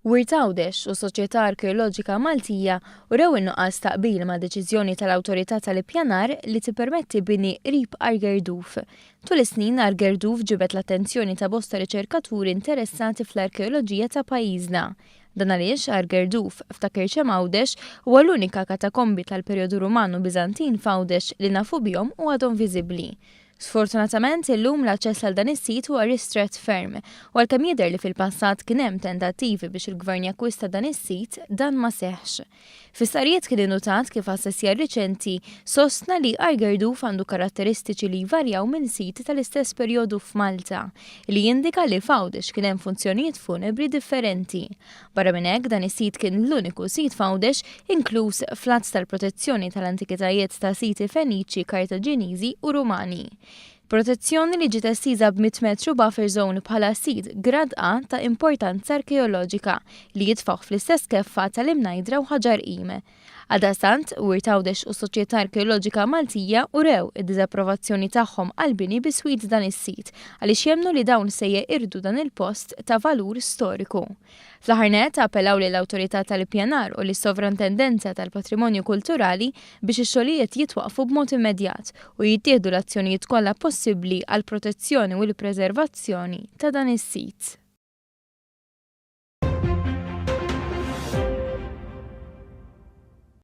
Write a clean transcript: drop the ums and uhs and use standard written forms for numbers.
Wirt Għawdex u s-Soċjetà Arkeoloġika Maltija urew in-nuqqas ta' qbil ma' deċiżjoni tal-Awtorità tal-Ippjanar li tippermetti bini qrib Għar Gerduf. Tul is-snin Għar Gerduf ġibed l-attenzjoni ta' bosta riċerkaturi interessati fl-arkeoloġija ta' pajjiżna. Dan għaliex Għar Gerduf, f'Ta' Kerċem Għawdex, huwa l-unika katakombi tal-perjodu Ruman u Biżantin f'Għawdex li nafu bihom u għadhom viżibbli. Sfortunatament, illum l-aċċess għal dan is-sit huwa ristrett ferm, u għalkemm jidher li fil-passat kien hemm tentattivi biex il-Gvern jakkwista dan is-sit, dan ma seħħx. Fi stqarrijiet kien innutat kif assessjar riċenti sostna li Għar Gerduf għandu karatteristiċi li jvarjaw minn siti tal-istess perjodu f'Malta, li jindika li f'Għawdex kien hemm funzjonijiet funebri differenti. Barra minn hekk, dan is-sit kien l-uniku sit f'Għawdex inkluż fl-Att tal-Protezzjoni tal-Antikitajiet ta' Siti Feniċi, Kartaġiniżi u Rumani. Protezzjoni li ġiet estiża b'mitt metru buffer zone bħala sit Grad A ta' importanza arkeoloġika li jitfgħuh fl-istess keffa tal-Imnajdra u Ħaġar Qim. Għaldaqstant, Wirt Għawdex u s-Soċjetà Arkeoloġika Maltija urew id-diżapprovazzjoni tagħhom għall-bini biswit dan is-sit għaliex jemmnu li dawn se jeqirdu dan il-post ta' valur storiku. Fl-aħħar nett, appellaw lill-Awtorità tal-Ippjanar u lis-Sovrantendenza tal-Patrimonju Kulturali biex ix-xogħlijiet jitwaqqfu b'mod immedjat u jittieħdu l-azzjonijiet kollha possibbli għall-protezzjoni u l-preservazzjoni ta' dan is-sit.